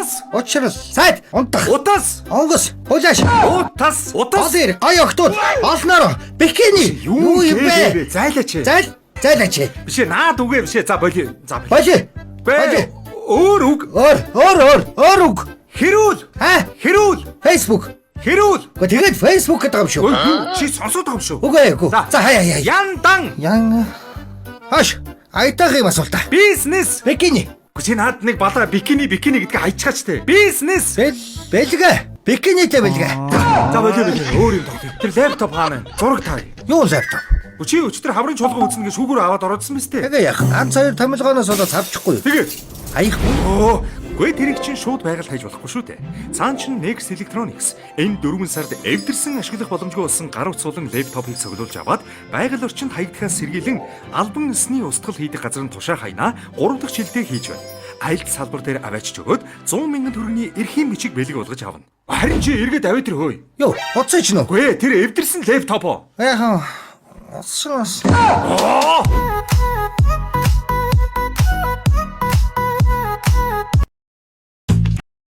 Утас. Учрал. Сайд. Унтах. Утас. Онгоц. Хулааш. Утас. Утас. Гол ир. Гоё охтууд. Олноороо. Бикини. Юу юм бэ? Зайлаач. Зайл. Зайлаач. Биш ээ, наад үгээ биш ээ. За боли. За боли. Боли. Бэ. Өөр үг. Өөр, өөр, өөр, өөр үг. Хэрүүл. Ха? Хэрүүл. Facebook. Хэрүүл. Гэхдээ тэгээд Facebook гэдэг юм шүү. Ой, юу? Чи сонсоод байгаа юм шүү. Үгүй ээ, үгүй. За хаяа хаяа. Яндан. Ян. Хаш. Айтах юм асуулта. Бизнес. Бикини. Үгүй чи наад нэг балаа бикини бикини гэдгийг хайчгаач те. Бизнес. Бэл бэлгэ. Бикинитэй бэлгэ. За болио болио. Өөр юм тоглоё. Тэр лаптоп хаана вэ? Зураг таа. Юу лаптоп? Үгүй чи өчтөр хаврын чуулган үзнэ гэж шүүгүүр аваад ороодсон мэт те. Тэгээ яах? Ганц хоёр томилгооноос болоод савчихгүй юу? Тэгээд Хаяхгүй. Оо, үгүй тэрийг чинь шууд байгаль хайж болохгүй шүү дээ. Цаан чинь Next Electronics энэ 4 сард эвдэрсэн ашиглах боломжгүй болсон гар утас болон лэптопыг цуглуулж аваад байгаль орчинд хаягдахаас сэргийлэн албан ёсны устгал хийдэг газар нь тушаа хайнаа 3 дахь жилдээ хийж байна. Айлт салбар дээр аваачиж өгөөд 100 мянган төгрөгийн эрхийн бичиг бэлэг болгож авна. Харин чи эргээд аваа тэр хөөе. Юу, утсыг чинь үү? Үгүй ээ, тэр эвдэрсэн лэптопоо. Яахан. Утас. Оо!